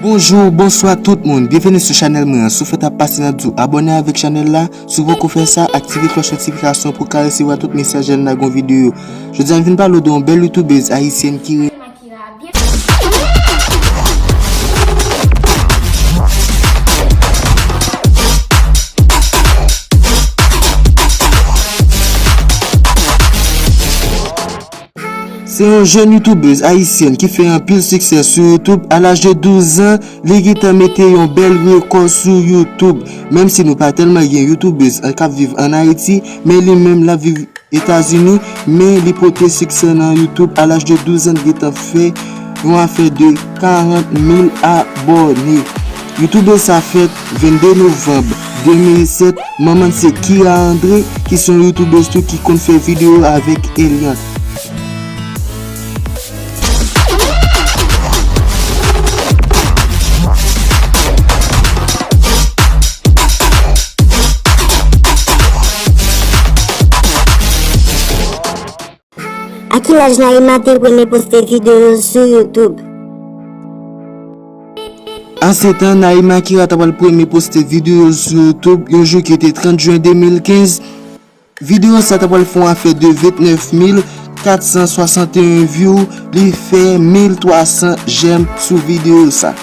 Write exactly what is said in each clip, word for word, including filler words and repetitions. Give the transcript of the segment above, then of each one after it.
Bonjou, bonswa tout moun. Byenveni sou chanèl mwen an. Si w fèk ap pase, n ap di w abòne avèk chanèl la. Si w poko fè sa, aktive klòch notifikasyon pou w ka resevwa tout mesaj lè n lage yon videyo. Jodi a, m vin pale w de yon bèl youtubèz ayisyèn ki re- Se yon jèn youtubèz ayisyèn ki fè anpil siksè sou YouTube. A laj de douz an, li gentan mete yon bèl rekò sou YouTube. Menm si nou pa tèlman gen youtubèz k ap viv ann Ayiti, men li menm l ap viv Etazini, men li pote siksè nan YouTube. A laj de douz an, li gentan fè yon afè de karant mil abòne. Youtubèz sa fèt vennde novanm de mil sèt. Manman l se Kira André, ki se yon youtubèz tou ki konn fè videyo avèk Eliante. A ki laj Naïma te premye poste videyo sou YouTube? An se tan, Naïma Kira ta pral premye poste videyo sou YouTube yon jou ki te trant jen de mil kenz. Videyo sa ta pral fè yon afè de vennèf mil kat san swasanteyen view, li fè mil twa san jèm sou videyo sa.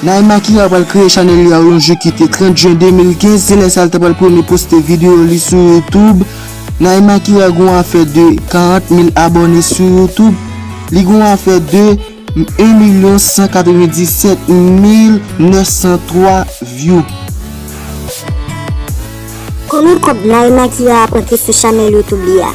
Naïma Kira pral kreye chanèl li a yon jou ki te trant jen de mil kenz, se lè sa l ta pral premye poste videyo li sou YouTube. Naïma Kira gen yon afè de karant mil abòne sou YouTube. Li gen yon afè de en milyon san katrevenndisèt mil nèf san twa view. Konbyen kòb Naïma Kira ap rantre sou chanèl YouTube li a?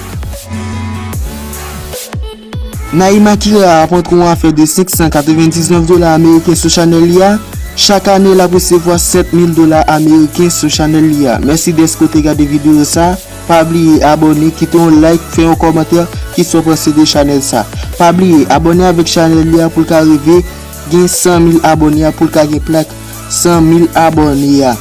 Naïma Kira ap rantre yon afè de senk san katrevendiznèf dola ameriken sou chanèl li a. Chak ane, l ap resevwa sèt mil dola ameriken sou chanèl li a. Mèsi dèske w te gade videyo sa. Pa bliye abòne, kite yon like, fè yon kòmantè, kisa w panse de chanèl sa. Pa bliye abòne avèk chanèl li a pou l ka rive gen san mil abòne a, pou l ka gen plak san mil abòne a.